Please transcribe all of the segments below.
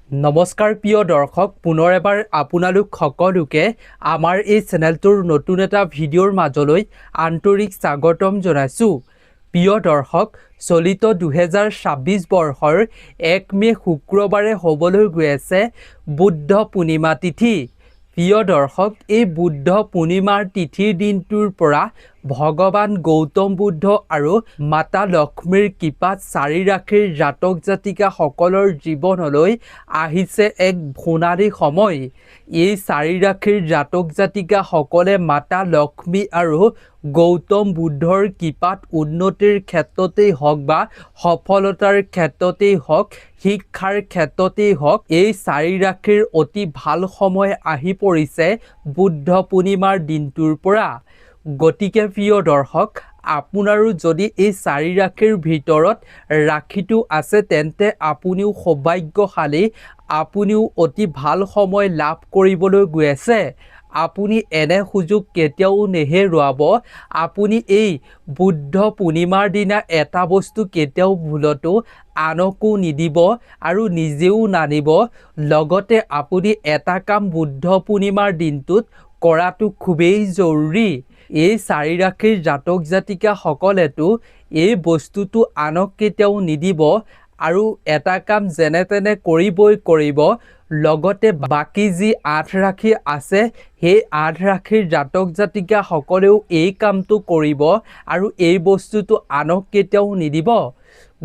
নমস্কাৰ প্ৰিয় দৰ্শক, পুনৰ এবাৰ আপোনালোক সকলোকে আমাৰ এই চেনেলটোৰ নতুন এটা ভিডিঅ'ৰ মাজলৈ আন্তৰিক স্বাগতম জনাইছোঁ। প্ৰিয় দৰ্শক, চলিত 2026 বৰ্ষৰ 1 মে' শুক্ৰবাৰে হ'বলৈ গৈ আছে বুদ্ধ পূৰ্ণিমা তিথি। প্ৰিয় দৰ্শক, এই বুদ্ধ পূৰ্ণিমাৰ তিথিৰ দিনটোৰ পৰা ভগৱান গৌতম বুদ্ধ আৰু মাতা লক্ষ্মীৰ কৃপাত চাৰি ৰাশিৰ জাতক জাতিকাসকলৰ জীৱনলৈ আহিছে এক সোণালী সময়। এই চাৰি ৰাশিৰ জাতক জাতিকাসকলে মাতা লক্ষ্মী আৰু গৌতম বুদ্ধৰ কৃপাত উন্নতিৰ ক্ষেত্ৰতেই হওক বা সফলতাৰ ক্ষেত্ৰতেই হওক, শিক্ষাৰ ক্ষেত্ৰতেই হওক, এই চাৰি ৰাশিৰ অতি ভাল সময় আহি পৰিছে বুদ্ধ পূৰ্ণিমাৰ দিনটোৰ পৰা। গতিকে প্ৰিয় দৰ্শক, আপোনাৰো যদি এই চাৰি ৰাশিৰ ভিতৰত ৰাশিটো আছে, তেন্তে আপুনিও সৌভাগ্যশালী, আপুনিও অতি ভাল সময় লাভ কৰিবলৈ গৈ আছে। আপুনি এনে সুযোগ কেতিয়াও নেহেৰুৱাব। আপুনি এই বুদ্ধ পূৰ্ণিমাৰ দিনা এটা বস্তু কেতিয়াও ভুলতো আনকো নিদিব আৰু নিজেও নানিব। লগতে আপুনি এটা কাম বুদ্ধ পূৰ্ণিমাৰ দিনটোত কৰাটো খুবেই জৰুৰী। এই চাৰি ৰাশিৰ জাতক জাতিকাসকলেতো এই বস্তুটো আনক কেতিয়াও নিদিব আৰু এটা কাম যেনে তেনে কৰিবই কৰিব। লগতে বাকী যি আঠ ৰাশি আছে, সেই আঠ ৰাশিৰ জাতক জাতিকাসকলেও এই কামটো কৰিব আৰু এই বস্তুটো আনক কেতিয়াও নিদিব।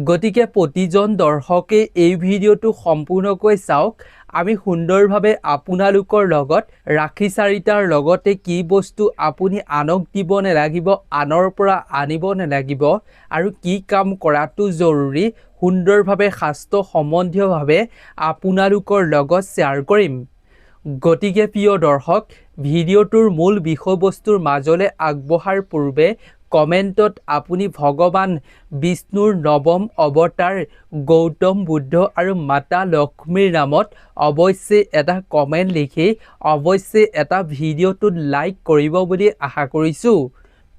গতিকে প্ৰতিজন দৰ্শকে এই ভিডিঅ'টো সম্পূৰ্ণকৈ চাওক। আমি সুন্দৰভাৱে আপোনালোকৰ লগত ৰাশি চাৰিটাৰ লগতে কি বস্তু আপুনি আনক দিব নালাগিব, আনৰ পৰা আনিব নালাগিব আৰু কি কাম কৰাটো জৰুৰী, সুন্দৰভাৱে শাস্ত্ৰ সম্বন্ধীয়ভাৱে আপোনালোকৰ লগত শ্বেয়াৰ কৰিম। গতিকে প্ৰিয় দৰ্শক, ভিডিঅ'টোৰ মূল বিষয়বস্তুৰ মাজলৈ আগবঢ়াৰ পূৰ্বে কমেণ্টত আপুনি ভগৱান বিষ্ণুৰ নৱম অৱতাৰ গৌতম বুদ্ধ আৰু মাতা লক্ষ্মীৰ নামত অৱশ্যে এটা কমেণ্ট লিখি অৱশ্যে এটা ভিডিঅ'টোত লাইক কৰিব বুলি আশা কৰিছোঁ।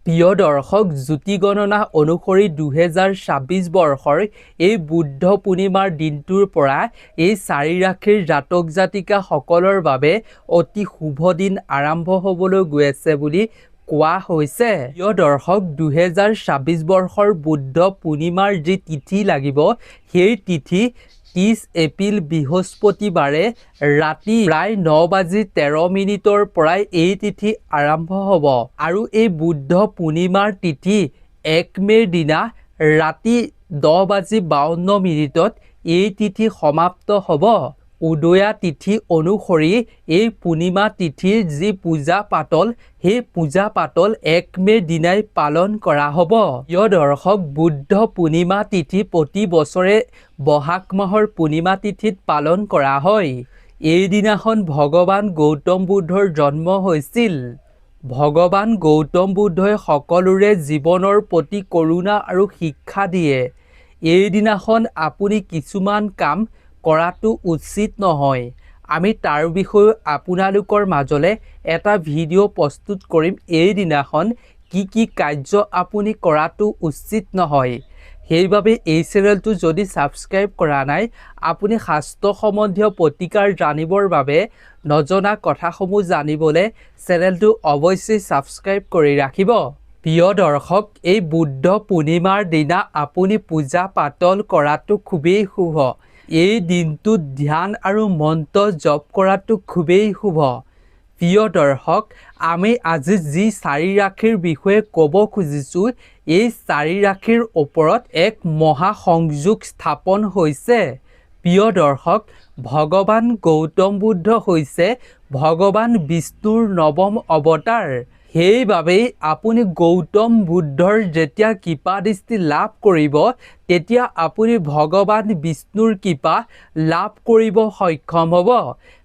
প্ৰিয় দৰ্শক, জ্যোতি গণনা অনুসৰি 2026 বৰ্ষৰ এই বুদ্ধ পূৰ্ণিমাৰ দিনটোৰ পৰা এই চাৰি ৰাশিৰ জাতক জাতিকাসকলৰ বাবে অতি শুভ দিন আৰম্ভ হ'বলৈ গৈ আছে বুলি কোৱা হৈছে। প্ৰিয় দৰ্শক, 2026 বৰ্ষৰ বুদ্ধ পূৰ্ণিমাৰ যি তিথি লাগিব, সেই তিথি 30 এপ্ৰিল বৃহস্পতিবাৰে ৰাতি প্ৰায় 9 বাজি 13 মিনিটৰ পৰাই এই তিথি আৰম্ভ হ'ব আৰু এই বুদ্ধ পূৰ্ণিমাৰ তিথি 1 মে'ৰ দিনা ৰাতি 10 বাজি 52 মিনিটত এই তিথি সমাপ্ত হ'ব। উদয়া তিথি অনুসৰি এই পূৰ্ণিমা তিথিৰ যি পূজা পাতল, সেই পূজা পাতল 1 মে'ৰ দিনাই পালন কৰা হ'ব। প্ৰিয় দৰ্শক, বুদ্ধ পূৰ্ণিমা তিথি প্ৰতি বছৰে বহাগ মাহৰ পূৰ্ণিমা তিথিত পালন কৰা হয়। এইদিনাখন ভগৱান গৌতম বুদ্ধৰ জন্ম হৈছিল। ভগৱান গৌতম বুদ্ধই সকলোৰে জীৱনৰ প্ৰতি কৰুণা আৰু শিক্ষা দিয়ে। এইদিনাখন আপুনি কিছুমান কাম কৰাটো উচিত নহয়। আমি তাৰ বিষয়েও আপোনালোকৰ মাজলৈ এটা ভিডিঅ' প্ৰস্তুত কৰিম, এইদিনাখন কি কি কাৰ্য আপুনি কৰাটো উচিত নহয়। সেইবাবে এই চেনেলটো যদি ছাবস্ক্ৰাইব কৰা নাই, আপুনি শাস্ত্ৰ সম্বন্ধীয় প্ৰতিকাৰ জানিবৰ বাবে, নজনা কথাসমূহ জানিবলৈ চেনেলটো অৱশ্যেই ছাবস্ক্ৰাইব কৰি ৰাখিব। প্ৰিয় দৰ্শক, এই বুদ্ধ পূৰ্ণিমাৰ দিনা আপুনি পূজা পাতল কৰাটো খুবেই শুভ। এই দিনটোত ধ্যান আৰু মন্ত্ৰ জপ কৰাটো খুবেই শুভ। প্ৰিয় দৰ্শক, আমি আজি যি চাৰি ৰাশিৰ বিষয়ে ক'ব খুজিছোঁ, এই চাৰি ৰাশিৰ ওপৰত এক মহা সংযোগ স্থাপন হৈছে। প্ৰিয় দৰ্শক, ভগৱান গৌতম বুদ্ধ হৈছে ভগৱান বিষ্ণুৰ নৱম অৱতাৰ। সেইবাবেই আপুনি গৌতম বুদ্ধৰ যেতিয়া কৃপা দৃষ্টি লাভ কৰিব, তেতিয়া আপুনি ভগৱান বিষ্ণুৰ কৃপা লাভ কৰিব সক্ষম হ'ব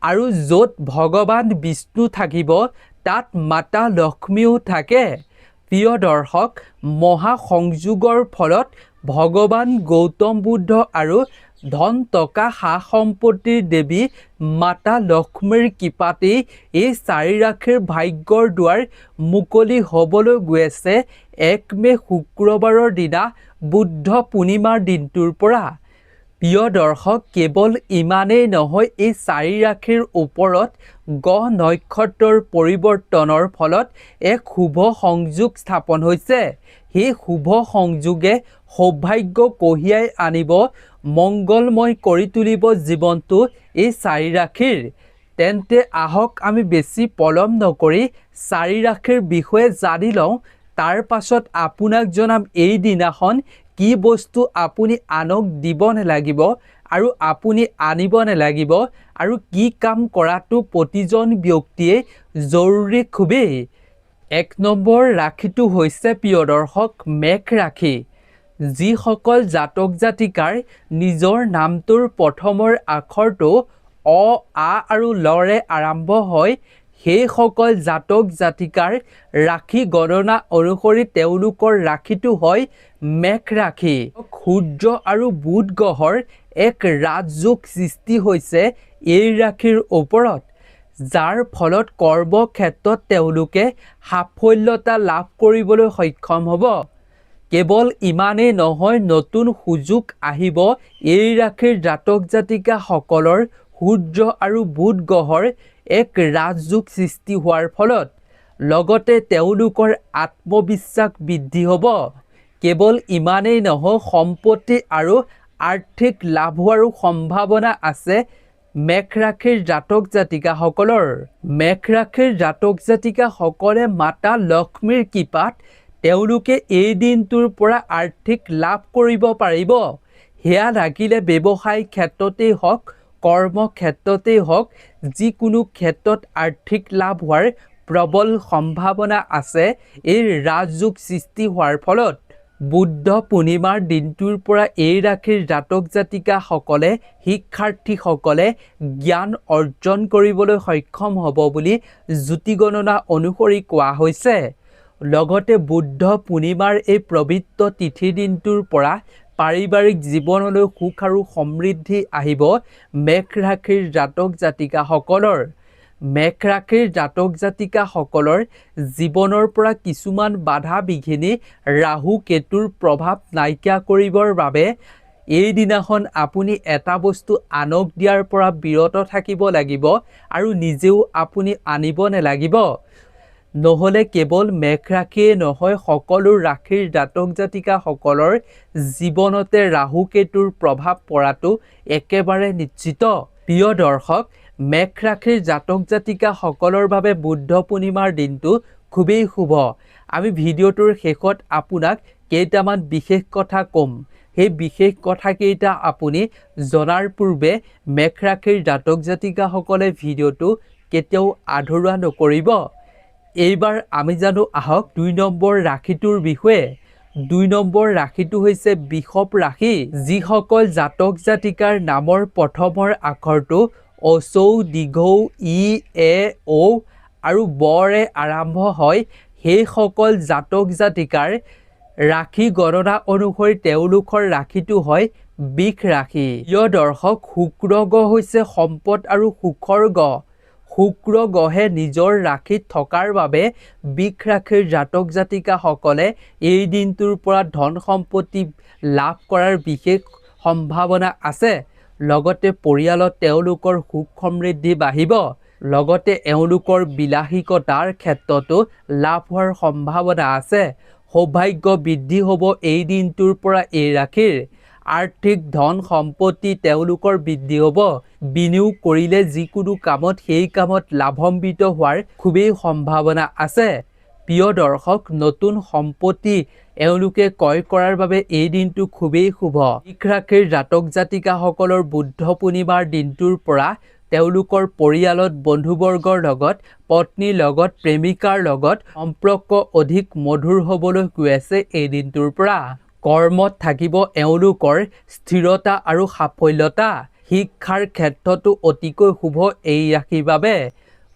আৰু য'ত ভগৱান বিষ্ণু থাকিব, তাত মাতা লক্ষ্মীও থাকে। প্ৰিয় দৰ্শক, মহা সংযোগৰ ফলত ভগৱান গৌতম বুদ্ধ আৰু ধন টকা সা সম্পত্তিৰ দেৱী মাতা লক্ষ্মীৰ কৃপাতেই এই চাৰি ৰাশিৰ ভাগ্যৰ দুৱাৰ মুকলি হ'বলৈ গৈ আছে 1 মে' শুক্ৰবাৰৰ দিনা বুদ্ধ পূৰ্ণিমাৰ দিনটোৰ পৰা। প্ৰিয় দৰ্শক, কেৱল ইমানেই নহয়, এই চাৰি ৰাশিৰ ওপৰত গ্ৰহ নক্ষত্ৰৰ পৰিৱৰ্তনৰ ফলত এক শুভ সংযোগ স্থাপন হৈছে। সেই শুভ সংযোগে সৌভাগ্য কঢ়িয়াই আনিব, মংগলময় কৰি তুলিব জীৱনটো এই চাৰি ৰাশিৰ। তেন্তে আহক আমি বেছি পলম নকৰি চাৰি ৰাশিৰ বিষয়ে জানি লওঁ। তাৰ পাছত আপোনাক জনাম এই দিনাখন কি বস্তু আপুনি আনক দিব নালাগিব আৰু আপুনি আনিব নালাগিব আৰু কি কাম কৰাটো প্ৰতিজন ব্যক্তিয়ে জৰুৰী খুবেই। 1 নম্বৰ ৰাশিটো হৈছে প্ৰিয় দৰ্শক মেঘ ৰাশি। যিসকল জাতক জাতিকাৰ নিজৰ নামটোৰ প্ৰথমৰ আখৰটো অ, আ আৰু লৰে আৰম্ভ হয়, সেইসকল জাতক জাতিকাৰ ৰাশি গণনা অনুসৰি তেওঁলোকৰ ৰাশিটো হয় মেঘ ৰাশি। সূৰ্য আৰু বুধ গ্ৰহৰ এক ৰাজযোগ সৃষ্টি হৈছে এই ৰাশিৰ ওপৰত, যাৰ ফলত কৰ্মক্ষেত্ৰত তেওঁলোকে সাফল্যতা লাভ কৰিবলৈ সক্ষম হ'ব। কেৱল ইমানেই নহয়, নতুন সুযোগ আহিব এই ৰাশিৰ জাতক জাতিকাসকলৰ সূৰ্য আৰু বুধ গ্ৰহৰ এক ৰাজযোগ সৃষ্টি হোৱাৰ ফলত। লগতে তেওঁলোকৰ আত্মবিশ্বাস বৃদ্ধি হ'ব। কেৱল ইমানেই নহয়, সম্পত্তি আৰু আৰ্থিক লাভ হোৱাৰো সম্ভাৱনা আছে মেঘ ৰাশিৰ জাতক জাতিকাসকলৰ। মেঘ ৰাশিৰ জাতক জাতিকাসকলে মাতা লক্ষ্মীৰ কৃপাত তেওঁলোকে এই দিনটোৰ পৰা আৰ্থিক লাভ কৰিব পাৰিব। সেয়া লাগিলে ব্যৱসায় ক্ষেত্ৰতেই হওক, কৰ্ম ক্ষেত্ৰতেই হওক, যিকোনো ক্ষেত্ৰত আৰ্থিক লাভ হোৱাৰ প্ৰবল সম্ভাৱনা আছে এই ৰাজযোগ সৃষ্টি হোৱাৰ ফলত। বুদ্ধ পূৰ্ণিমাৰ দিনটোৰ পৰা এই ৰাশিৰ জাতক জাতিকাসকলে, শিক্ষাৰ্থীসকলে জ্ঞান অৰ্জন কৰিবলৈ সক্ষম হ'ব বুলি জ্যোতি গণনা অনুসৰি কোৱা হৈছে। লগতে বুদ্ধ পূৰ্ণিমাৰ এই পবিত্ৰ তিথি দিনটোৰ পৰা পাৰিবাৰিক জীৱনলৈ সুখ আৰু সমৃদ্ধি আহিব মেঘ ৰাশিৰ জাতক জাতিকাসকলৰ। মেঘ ৰাশিৰ জাতক জাতিকাসকলৰ জীৱনৰ পৰা কিছুমান বাধা বিঘিনি, ৰাহু কেতুৰ প্ৰভাৱ নাইকিয়া কৰিবৰ বাবে এই দিনাখন আপুনি এটা বস্তু আনক দিয়াৰ পৰা বিৰত থাকিব লাগিব আৰু নিজেও আপুনি আনিব নালাগিব। নহ'লে কেৱল মেঘ ৰাশিয়ে নহয়, সকলো ৰাশিৰ জাতক জাতিকাসকলৰ জীৱনতে ৰাহু কেতুৰ প্ৰভাৱ পৰাটো একেবাৰে নিশ্চিত। প্ৰিয় দৰ্শক, মেঘ ৰাশিৰ জাতক জাতিকাসকলৰ বাবে বুদ্ধ পূৰ্ণিমাৰ দিনটো খুবেই শুভ। আমি ভিডিঅ'টোৰ শেষত আপোনাক কেইটামান বিশেষ কথা ক'ম। সেই বিশেষ কথাকেইটা আপুনি জনাৰ পূৰ্বে মেঘ ৰাশিৰ জাতক জাতিকাসকলে ভিডিঅ'টো কেতিয়াও আধৰুৱা নকৰিব। এইবাৰ আমি জানো আহক 2 নম্বৰ ৰাশিটোৰ বিষয়ে। 2 নম্বৰ ৰাশিটো হৈছে বৃষভ ৰাশি। যিসকল জাতক জাতিকাৰ নামৰ প্ৰথমৰ আখৰটো অচৌ, দীঘৌ, ই, এ, ঔ আৰু বৰে আৰম্ভ হয়, সেইসকল জাতক জাতিকাৰ ৰাশি গণনা অনুসৰি তেওঁলোকৰ ৰাশিটো হয় বৃষ ৰাশি। প্ৰিয় দৰ্শক, শুক্ৰ গ্ৰহ হৈছে সম্পদ আৰু সুখৰ গ্ৰহ। শুক্ৰ গ্ৰহে নিজৰ ৰাশিত থকাৰ বাবে বৃষ ৰাশিৰ জাতক জাতিকাসকলে এই দিনটোৰ পৰা ধন সম্পত্তি লাভ কৰাৰ বিশেষ সম্ভাৱনা আছে। লগতে পৰিয়ালত তেওঁলোকৰ সুখ সমৃদ্ধি বাঢ়িব। লগতে এওঁলোকৰ বিলাসিকতাৰ ক্ষেত্ৰতো লাভ হোৱাৰ সম্ভাৱনা আছে। সৌভাগ্য বৃদ্ধি হ'ব এই দিনটোৰ পৰা এই ৰাশিৰ। আৰ্থিক ধন সম্পত্তি তেওঁলোকৰ বৃদ্ধি হ'ব। বিনিয়োগ কৰিলে যিকোনো কামত সেই কামত লাভান্বিত হোৱাৰ খুবেই সম্ভাৱনা আছে। প্ৰিয় দৰ্শক, নতুন সম্পত্তি এওঁলোকে ক্ৰয় কৰাৰ বাবে এই দিনটো খুবেই শুভ। বৃষ ৰাশিৰ জাতক জাতিকাসকলৰ বুদ্ধ পূৰ্ণিমাৰ দিনটোৰ পৰা তেওঁলোকৰ পৰিয়ালত বন্ধুবৰ্গৰ লগত, পত্নীৰ লগত, প্ৰেমিকাৰ লগত সম্পৰ্ক অধিক মধুৰ হ'বলৈ গৈ আছে এই দিনটোৰ পৰা। কৰ্মত থাকিব এওঁলোকৰ স্থিৰতা আৰু সাফল্যতা। শিক্ষাৰ ক্ষেত্ৰতো অতিকৈ শুভ এই ৰাশিৰ বাবে।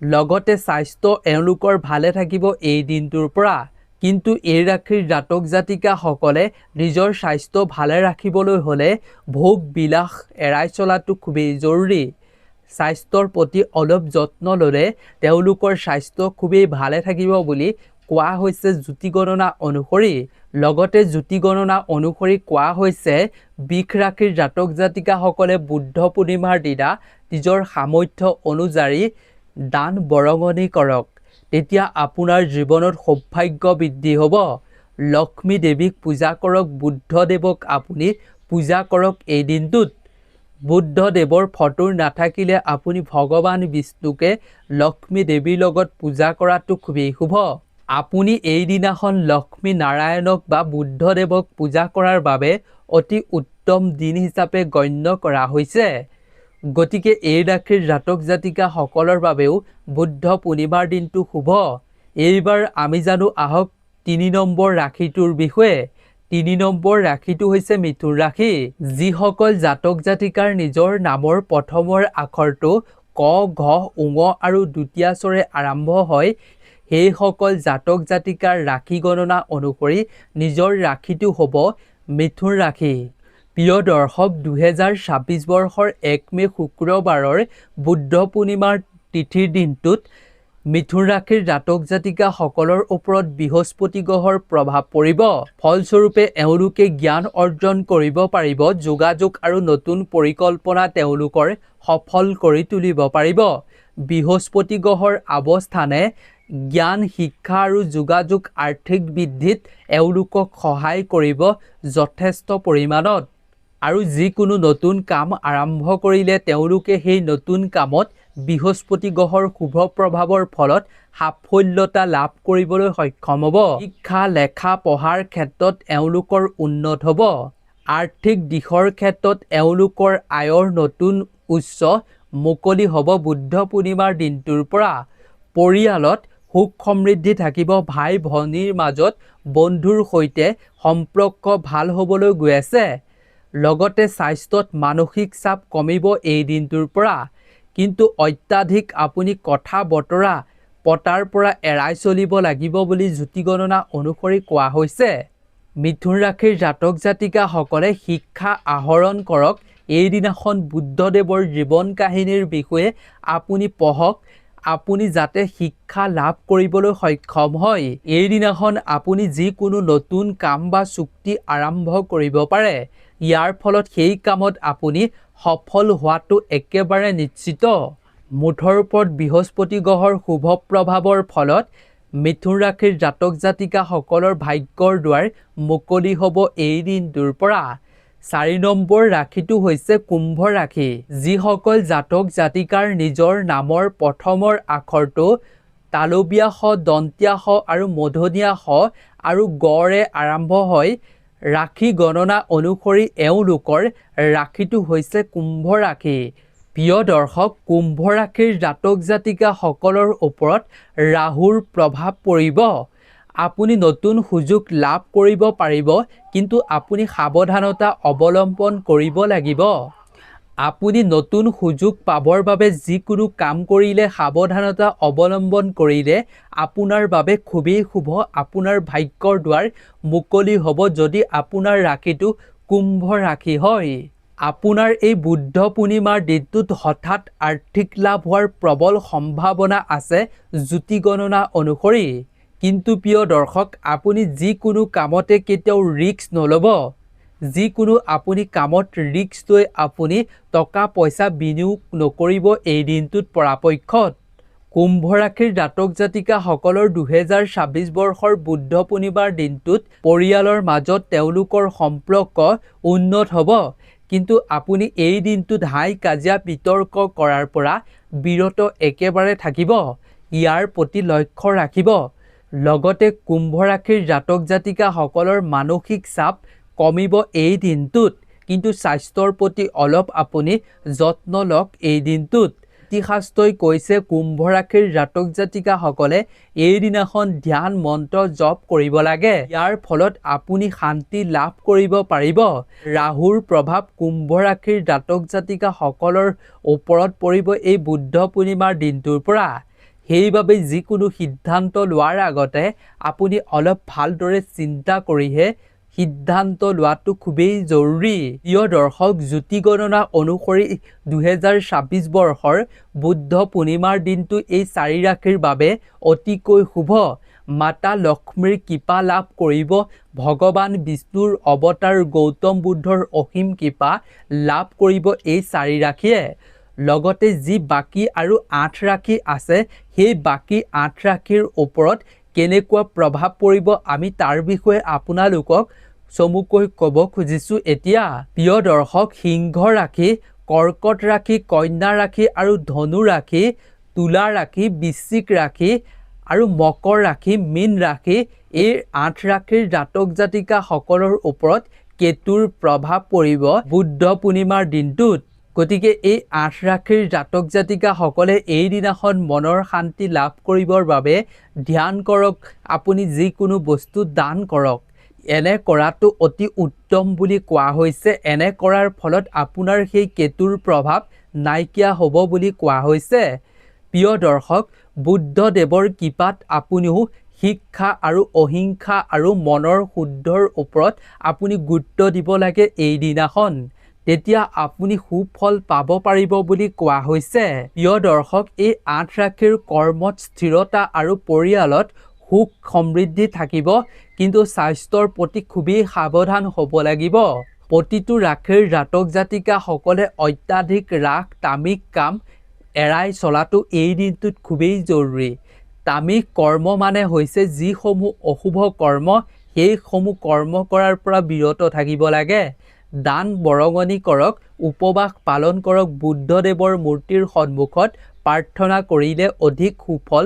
লগতে স্বাস্থ্য এওঁলোকৰ ভালে থাকিব এই দিনটোৰ পৰা। কিন্তু এই ৰাশিৰ জাতক জাতিকাসকলে নিজৰ স্বাস্থ্য ভালে ৰাখিবলৈ হ'লে ভোগ বিলাস এৰাই চলাটো খুবেই জৰুৰী। স্বাস্থ্যৰ প্ৰতি অলপ যত্ন ল'লে তেওঁলোকৰ স্বাস্থ্য খুবেই ভালে থাকিব বুলি কোৱা হৈছে জ্যোতি গণনা অনুসৰি। লগতে জ্যোতি গণনা অনুসৰি কোৱা হৈছে, বৃষ ৰাশিৰ জাতক জাতিকাসকলে বুদ্ধ পূৰ্ণিমাৰ দিনা নিজৰ সামৰ্থ্য অনুযায়ী দান বৰঙণি কৰক, তেতিয়া আপোনাৰ জীৱনত সৌভাগ্য বৃদ্ধি হ'ব। লক্ষ্মী দেৱীক পূজা কৰক, বুদ্ধদেৱক আপুনি পূজা কৰক এই দিনটোত। বুদ্ধদেৱৰ ফটো নাথাকিলে আপুনি ভগৱান বিষ্ণুকে লক্ষ্মী দেৱীৰ লগত পূজা কৰাটো খুবেই শুভ। আপুনি এইদিনাখন লক্ষ্মী নাৰায়ণক বা বুদ্ধদেৱক পূজা কৰাৰ বাবে অতি উত্তম দিন হিচাপে গণ্য কৰা হৈছে। গতিকে এই ৰাশিৰ জাতক জাতিকাসকলৰ বাবেও বুদ্ধ পূৰ্ণিমাৰ দিনটো শুভ। এইবাৰ আমি জানো আহক 3 নম্বৰ ৰাশিটোৰ বিষয়ে। 3 নম্বৰ ৰাশিটো হৈছে মিথুন ৰাশি। যিসকল জাতক জাতিকাৰ নিজৰ নামৰ প্ৰথমৰ আখৰটো ক, ঘ, উঙ আৰু দ্বিতীয় স্বৰে আৰম্ভ হয়, সেইসকল জাতক জাতিকাৰ ৰাশি গণনা অনুসৰি নিজৰ ৰাশিটো হ'ব মিথুন ৰাশি। প্ৰিয় দৰ্শক, 2026 বৰ্ষৰ 1 মে' শুক্ৰবাৰৰ বুদ্ধ পূৰ্ণিমাৰ তিথিৰ দিনটোত মিথুন ৰাশিৰ জাতক জাতিকাসকলৰ ওপৰত বৃহস্পতি গ্ৰহৰ প্ৰভাৱ পৰিব। ফলস্বৰূপে এওঁলোকে জ্ঞান অৰ্জন কৰিব পাৰিব, যোগাযোগ আৰু নতুন পৰিকল্পনা তেওঁলোকৰ সফল কৰি তুলিব পাৰিব। বৃহস্পতি গ্ৰহৰ অৱস্থানে জ্ঞান, শিক্ষা আৰু যোগাযোগ, আৰ্থিক বৃদ্ধিত এওঁলোকক সহায় কৰিব যথেষ্ট পৰিমাণত। আৰু যিকোনো নতুন কাম আৰম্ভ কৰিলে তেওঁলোকে সেই নতুন কামত বৃহস্পতি গ্ৰহৰ শুভ প্ৰভাৱৰ ফলত সাফল্যতা লাভ কৰিবলৈ সক্ষম হ'ব। শিক্ষা, লেখা পঢ়াৰ ক্ষেত্ৰত এওঁলোকৰ উন্নত হ'ব। আৰ্থিক দিশৰ ক্ষেত্ৰত এওঁলোকৰ আয়ৰ নতুন উৎস মুকলি হ'ব বুদ্ধ পূৰ্ণিমাৰ দিনটোৰ পৰা। পৰিয়ালত সুখ সমৃদ্ধি থাকিব। ভাই ভনীৰ মাজত, বন্ধুৰ সৈতে সম্পৰ্ক ভাল হ'বলৈ গৈ আছে। লগতে স্বাস্থ্যত মানসিক চাপ কমিব এই দিনটোৰ পৰা। কিন্তু অত্যাধিক আপুনি কথা বতৰা পতাৰ পৰা এৰাই চলিব লাগিব বুলি জ্যোতি গণনা অনুসৰি কোৱা হৈছে। মিথুন ৰাশিৰ জাতক জাতিকাসকলে শিক্ষা আহৰণ কৰক। এইদিনাখন বুদ্ধদেৱৰ জীৱন কাহিনীৰ বিষয়ে আপুনি পঢ়ক, আপুনি যাতে শিক্ষা লাভ কৰিবলৈ সক্ষম হয়। এইদিনাখন আপুনি যিকোনো নতুন কাম বা চুক্তি আৰম্ভ কৰিব পাৰে। ইয়াৰ ফলত সেই কামত আপুনি সফল হোৱাটো একেবাৰে নিশ্চিত। মুঠৰ ওপৰত বৃহস্পতি গ্ৰহৰ শুভ প্ৰভাৱৰ ফলত মিথুন ৰাশিৰ জাতক জাতিকাসকলৰ ভাগ্যৰ দুৱাৰ মুকলি হ'ব এই দিনটোৰ পৰা। 4 নম্বৰ ৰাশিটো হৈছে কুম্ভ ৰাশি। যিসকল জাতক জাতিকাৰ নিজৰ নামৰ প্ৰথমৰ আখৰটো তালবীয়া স, দন্তীয়া স আৰু মধনীয়া স আৰু গৰে আৰম্ভ হয়, ৰাশি গণনা অনুসৰি এওঁলোকৰ ৰাশিটো হৈছে কুম্ভ ৰাশি। প্ৰিয় দৰ্শক, কুম্ভ ৰাশিৰ জাতক জাতিকাসকলৰ ওপৰত ৰাহুৰ প্ৰভাৱ পৰিব। আপুনি নতুন সুযোগ লাভ কৰিব পাৰিব, কিন্তু আপুনি সাৱধানতা অৱলম্বন কৰিব লাগিব। আপুনি নতুন সুযোগ পাবৰ বাবে যিকোনো কাম কৰিলে সাৱধানতা অৱলম্বন কৰিলে আপোনাৰ বাবে খুবেই শুভ। আপোনাৰ ভাগ্যৰ দুৱাৰ মুকলি হ'ব যদি আপোনাৰ ৰাশিটো কুম্ভ ৰাশি হয়। আপোনাৰ এই বুদ্ধ পূৰ্ণিমাৰ দিনটোত হঠাৎ আৰ্থিক লাভ হোৱাৰ প্ৰবল সম্ভাৱনা আছে জ্যোতি গণনা অনুসৰি। কিন্তু প্ৰিয় দৰ্শক, আপুনি যিকোনো কামতে কেতিয়াও ৰিস্ক নল'ব। যিকোনো আপুনি কামত ৰিস্ক লৈ আপুনি টকা পইচা বিনিয়োগ নকৰিব এই দিনটোত পৰাপক্ষত। কুম্ভ ৰাশিৰ জাতক জাতিকাসকলৰ 2026 বৰ্ষৰ বুদ্ধ পূৰ্ণিমাৰ দিনটোত পৰিয়ালৰ মাজত তেওঁলোকৰ সম্পৰ্ক উন্নত হ'ব। কিন্তু আপুনি এই দিনটোত হাই কাজিয়া বিতৰ্ক কৰাৰ পৰা বিৰত একেবাৰে থাকিব, ইয়াৰ প্ৰতি লক্ষ্য ৰাখিব। লগতে কুম্ভ ৰাশিৰ জাতক জাতিকাসকলৰ মানসিক চাপ কমিব এই দিনটোত, কিন্তু স্বাস্থ্যৰ প্ৰতি অলপ আপুনি যত্ন লওক এই দিনটোত। জ্যোতিষশাস্ত্ৰই কৈছে কুম্ভ ৰাশিৰ জাতক জাতিকাসকলে এইদিনাখন ধ্যান মন্ত্ৰ জপ কৰিব লাগে, ইয়াৰ ফলত আপুনি শান্তি লাভ কৰিব পাৰিব। ৰাহুৰ প্ৰভাৱ কুম্ভ ৰাশিৰ জাতক জাতিকাসকলৰ ওপৰত পৰিব এই বুদ্ধ পূৰ্ণিমাৰ দিনটোৰ পৰা। সেইবাবে যিকোনো সিদ্ধান্ত লোৱাৰ আগতে আপুনি অলপ ভালদৰে চিন্তা কৰিহে সিদ্ধান্ত লোৱাটো খুবেই জৰুৰী। প্ৰিয় দৰ্শক, জ্যোতি গণনা অনুসৰি 2026 বৰ্ষৰ বুদ্ধ পূৰ্ণিমাৰ দিনটো এই চাৰি ৰাশিৰ বাবে অতিকৈ শুভ। মাতা লক্ষ্মীৰ কৃপা লাভ কৰিব, ভগৱান বিষ্ণুৰ অৱতাৰ গৌতম বুদ্ধৰ অসীম কৃপা লাভ কৰিব এই 4 ৰাশিয়ে। লগতে যি বাকী আৰু 8 ৰাশি আছে, সেই বাকী 8 ৰাশিৰ ওপৰত কেনেকুৱা প্ৰভাৱ পৰিব আমি তাৰ বিষয়ে আপোনালোকক চমুকৈ ক'ব খুজিছোঁ এতিয়া। প্ৰিয় দৰ্শক, সিংহ ৰাশি, কৰ্কট ৰাশি, কন্যা ৰাশি আৰু ধনু ৰাশি, তুলা ৰাশি, বৃশ্চিক ৰাশি আৰু মকৰ ৰাশি, মীন ৰাশি, এই 8 ৰাশিৰ জাতক জাতিকাসকলৰ ওপৰত কেতুৰ প্ৰভাৱ পৰিব বুদ্ধ পূৰ্ণিমাৰ দিনটোত। গতিকে এই 8 ৰাশিৰ জাতক জাতিকাসকলে এই দিনাখন মনৰ শান্তি লাভ কৰিবৰ বাবে ধ্যান কৰক, আপুনি যিকোনো বস্তু দান কৰক। এনে কৰাটো অতি উত্তম বুলি কোৱা হৈছে। এনে কৰাৰ ফলত আপোনাৰ সেই কেতুৰ প্ৰভাৱ নাইকিয়া হ'ব বুলি কোৱা হৈছে। প্ৰিয় দৰ্শক, বুদ্ধদেৱৰ কৃপাত আপুনিও শিক্ষা আৰু অহিংসা আৰু মনৰ শুদ্ধৰ ওপৰত আপুনি গুৰুত্ব দিব লাগে এই দিনাখন, তেতিয়া আপুনি সুফল পাব পাৰিব বুলি কোৱা হৈছে। প্ৰিয় দৰ্শক, এই 8 ৰাশিৰ কৰ্মত স্থিৰতা আৰু পৰিয়ালত সুখ সমৃদ্ধি থাকিব, কিন্তু স্বাস্থ্যৰ প্ৰতি খুবেই সাৱধান হ'ব লাগিব। প্ৰতিটো ৰাশিৰ জাতক জাতিকাসকলে অত্যাধিক ৰাগ তামিক কাম এৰাই চলাটো এই দিনটোত খুবেই জৰুৰী। তামিক কৰ্ম মানে হৈছে যিসমূহ অশুভ কৰ্ম, সেইসমূহ কৰ্ম কৰাৰ পৰা বিৰত থাকিব লাগে। দান বৰঙণি কৰক, উপবাস পালন কৰক, বুদ্ধদেৱৰ মূৰ্তিৰ সন্মুখত প্ৰাৰ্থনা কৰিলে অধিক সুফল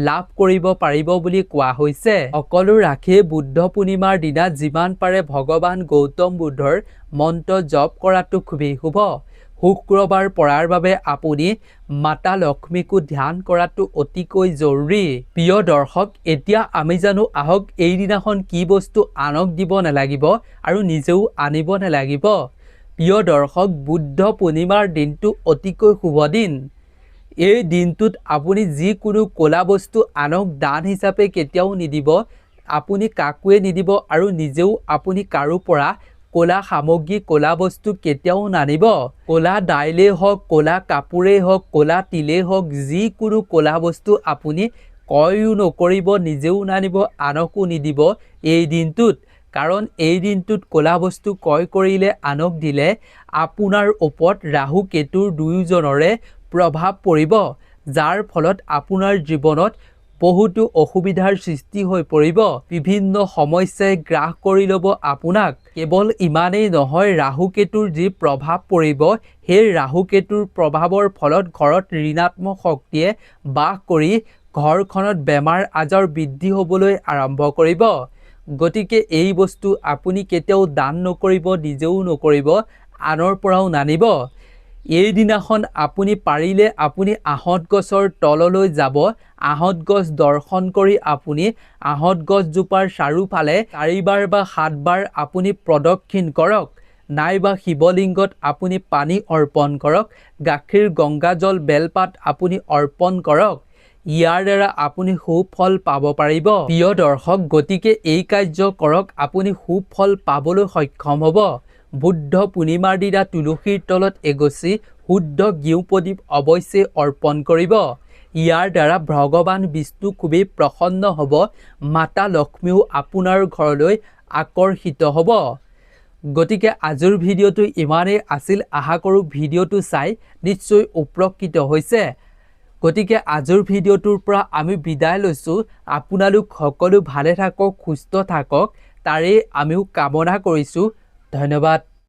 লাভ কৰিব পাৰিব বুলি কোৱা হৈছে। সকলো ৰাশিয়ে বুদ্ধ পূৰ্ণিমাৰ দিনা যিমান পাৰে ভগৱান গৌতম বুদ্ধৰ মন্ত্ৰ জপ কৰাটো খুবেই শুভ। শুক্ৰবাৰ পৰাৰ বাবে আপুনি মাতা লক্ষ্মীকো ধ্যান কৰাটো অতিকৈ জৰুৰী। প্ৰিয় দৰ্শক, এতিয়া আমি জানো আহক এইদিনাখন কি বস্তু আনক দিব নালাগিব আৰু নিজেও আনিব নালাগিব। প্ৰিয় দৰ্শক, বুদ্ধ পূৰ্ণিমাৰ দিনটো অতিকৈ শুভ দিন। এই দিনটোত আপুনি যিকোনো ক'লা বস্তু আনক দান হিচাপে কেতিয়াও নিদিব, আপুনি কাকোৱে নিদিব আৰু নিজেও আপুনি কাৰো পৰা ক'লা সামগ্ৰী, ক'লা বস্তু কেতিয়াও নানিব। ক'লা দাইলেই হওক, ক'লা কাপোৰেই হওক, ক'লা তিলেই হওক, যিকোনো ক'লা বস্তু আপুনি ক্ৰয়ো নকৰিব, নিজেও নানিব, আনকো নিদিব এই দিনটোত। কাৰণ এই দিনটোত ক'লা বস্তু ক্ৰয় কৰিলে, আনক দিলে আপোনাৰ ওপৰত ৰাহু কেতুৰ দুয়োজনৰে প্ৰভাৱ পৰিব, যাৰ ফলত আপোনাৰ জীৱনত বহুতো অসুবিধাৰ সৃষ্টি হৈ পৰিব, বিভিন্ন সমস্যাই গ্ৰাস কৰি ল'ব আপোনাক। কেৱল ইমানেই নহয়, ৰাহু কেতুৰ যি প্ৰভাৱ পৰিব, সেই ৰাহু কেতুৰ প্ৰভাৱৰ ফলত ঘৰত ঋণাত্মক শক্তিয়ে বাস কৰি ঘৰখনত বেমাৰ আজাৰ বৃদ্ধি হ'বলৈ আৰম্ভ কৰিব। গতিকে এই বস্তু আপুনি কেতিয়াও দান নকৰিব, নিজেও নকৰিব, আনৰ পৰাও নানিব। এইদিনাখন আপুনি পাৰিলে আপুনি আহঁত গছৰ তললৈ যাব, আহঁত গছ দৰ্শন কৰি আপুনি আহঁত গছজোপাৰ চাৰিওফালে 4বাৰ বা 7বাৰ আপুনি প্ৰদক্ষিণ কৰক, নাইবা শিৱলিংগত আপুনি পানী অৰ্পণ কৰক, গাখীৰ, গংগাজল, বেলপাত আপুনি অৰ্পণ কৰক। ইয়াৰ দ্বাৰা আপুনি সুফল পাব পাৰিব। প্ৰিয় দৰ্শক, গতিকে এই কাৰ্য কৰক, আপুনি সুফল পাবলৈ সক্ষম হ'ব। বুদ্ধ পূৰ্ণিমাৰ দিনা তুলসীৰ তলত এগছি শুদ্ধ ঘিউ প্ৰদীপ অৱশ্যে অৰ্পণ কৰিব। ইয়াৰ দ্বাৰা ভগৱান বিষ্ণু খুবেই প্ৰসন্ন হ'ব, মাতা লক্ষ্মীও আপোনাৰ ঘৰলৈ আকৰ্ষিত হ'ব। গতিকে আজিৰ ভিডিঅ'টো ইমানেই আছিল। আশা কৰোঁ ভিডিঅ'টো চাই নিশ্চয় উপকৃত হৈছে। গতিকে আজিৰ ভিডিঅ'টোৰ পৰা আমি বিদায় লৈছোঁ। আপোনালোক সকলো ভালে থাকক, সুস্থ থাকক, তাৰেই আমিও কামনা কৰিছোঁ। ধন্যবাদ।